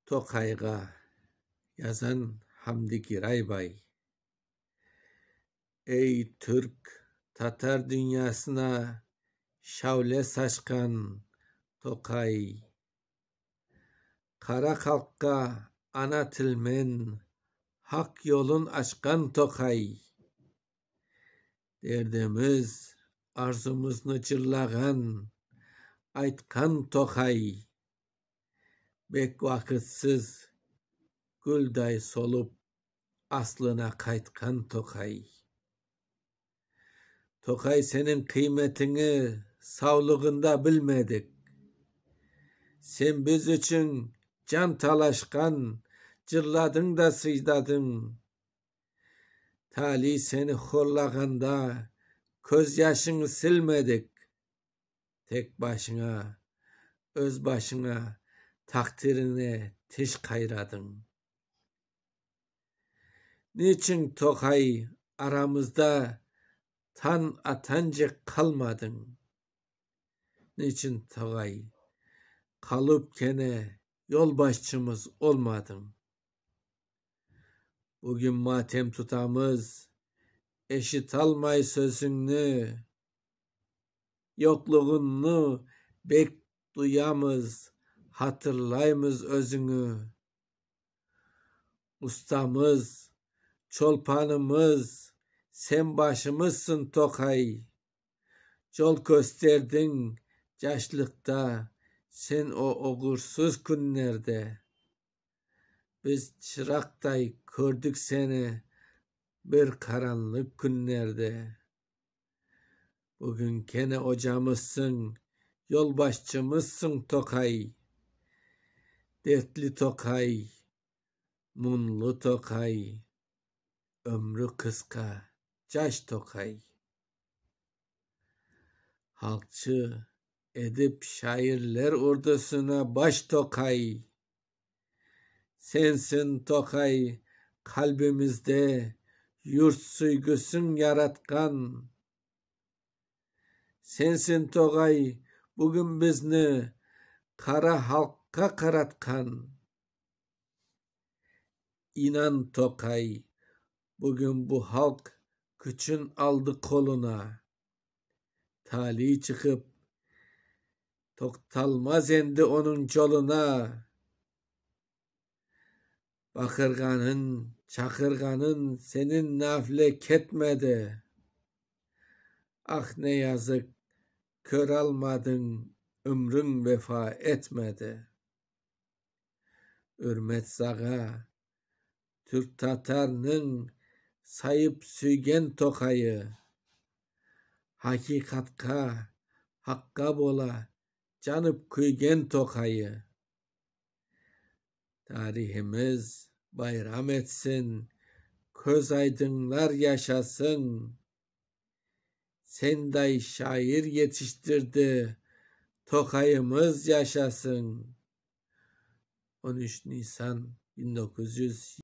Toqayğa yazan Hamdi Giraybay. Ey türk, tatar dünyasına şavle saçqan Toqay! Qara halqqa ana tilmen haq yolun açqan Toqay! Derdimiz, arzumıznı cırlağan, aytqan Toqay! Bek vaqıtsız gülday solıp aslına qaytqan Toqay! Toqay, seniñ qıymetiñni savlığıñda bilmedik. Sen biz içün can talaşqan, cırladıñ da sızladıñ. Taliy seni horlağanda közyaşıñnı silmedik. Tek başıña, öz başıña taqdiriñe tiş qayradıñ. Niçün, Toqay, aramızda tañ atqance qalmadıñ? Niçün, Toqay, qalıp kene yolbaşçımız olmadıñ? Bugün matem tutamız, eşitalmay sözüñni, Yoqluğıñnı bek duyamız, hatırlaymız özüñni. Ustamız, çolpanımız, sen başımızsıñ, Toqay! Yol kösterdiñ yaşlıqta sen o oğursız künlerde. Biz çıraqday kördik seni bir qaranlıq künlerde. Bugün kene ocamızsıñ, yolbaşçımızsıñ, Toqay! Dertli Toqay, muñlu Toqay, ömrü qısqa caş Toqay! Halqçı, edip, şairler ordusına baş Toqay! Sensiñ, Toqay, qalbimizde yurt süygüsin yaratqan. Sensiñ, Toqay, bugün bizni qara halqqa qaratqan. İnan, Toqay, bugün bu halq küçün aldı qoluna. Taliy çıqıp, toqtalmaz endi onıñ yoluna. Baqırğanıñ, çaqırğanıñ seniñ nafile ketmedi. Ah, ne yazıq, köralmadıñ, ömrüñ vefa etmedi. Ürmet saña, türk-tatarnıñ sayıp süygen Toqayı! Aqiqatqa, aqqa bola canıp küygen Toqayı! Tarihımız bayram etsin, közaydınlar yaşasın. Senday şair yetiştirdi, Toqayımız yaşasın. 13 Nisan 1900.